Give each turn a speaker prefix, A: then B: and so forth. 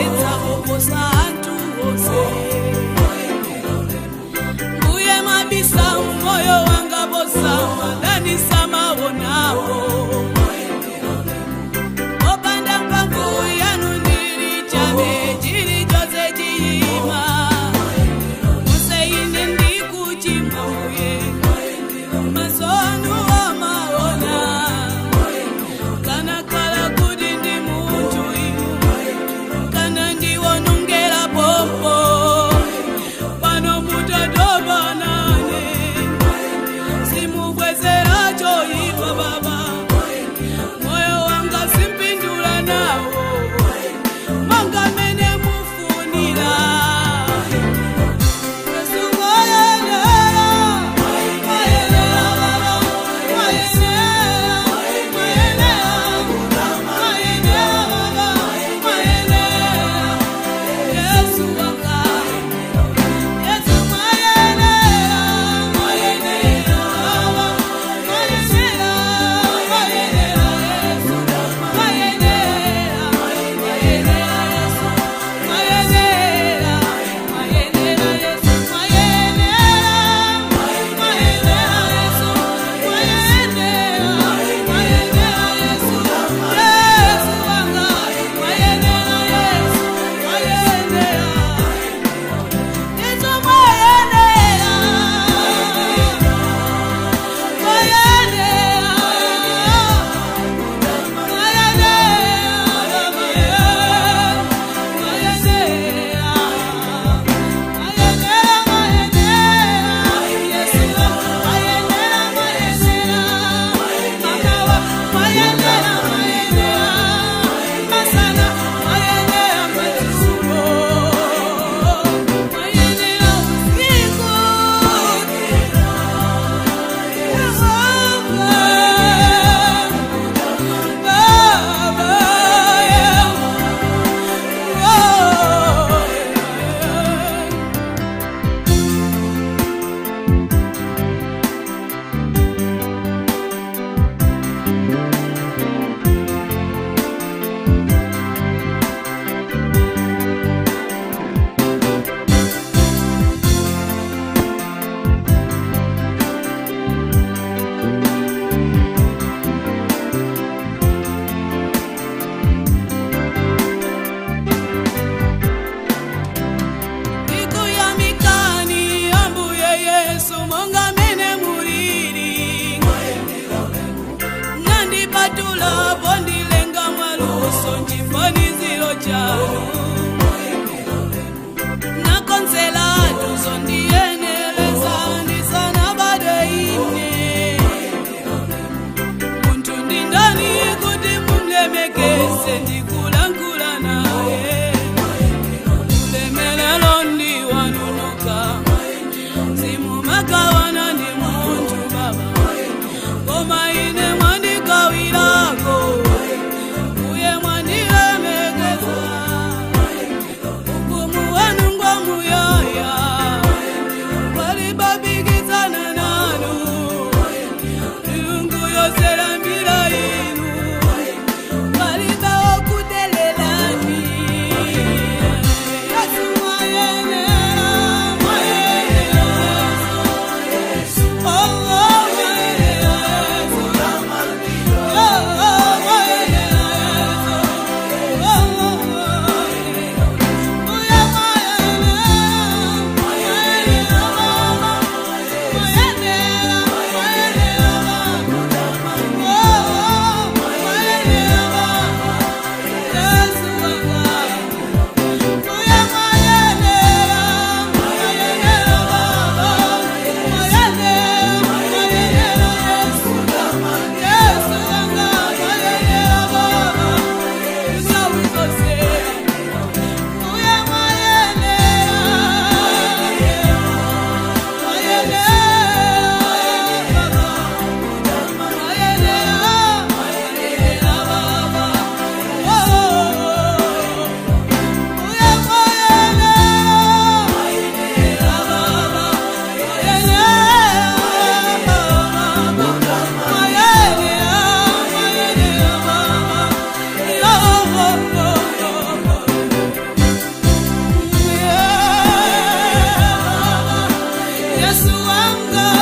A: Ndidzapokosa anthu onse. Mbuye mabisa moyo wanga posama dani samaonawo. Opanda mphamvu yanu ndili chabe chilichonse chiyima. Muse ine ndikuchimwa mbuye, maso anu amaona. Kana kala kuti ndi munthu inu, kana ndiwonongera pompo pano mutatopa nane. Simubwezera choyipa baba, moyo wanga simpindula nawo manga mene mufunira. Yesu mwayenera, mwayenera baba, mwayenera, mwayenera, mwayenera baba, mwayenera. Yesu wanga, Yesu mwayenera, mwayenera baba, mwayenera, mwayenera Yesu, mwayenera, mwayenera Yesu, mwayenera, mwayenera Yesu, mwayenera, mwayenera Yesu, mwayenera, mwayenera Yesu, Yesu wanga, mwayenera Yesu, mwayenera. Yesu mwayenera, mwayenera, Ndikuyamikani ambuye Yesu monga mene mulili. Nandipatula pondilenga mwaluso nchifaniziro chanu. Nakonzela tuzo ndiyenereza ndisanabadwe ine. Munthu ndi ndani kuti mumlemekeze ndikulankhula naye. Ulemelelo ndi wanunuka, simumagawana ndi munthu baba, koma ine mwandikawirako, uye mwandilemekeza. Ukumu wanu ngwamuyaya. Mulungu.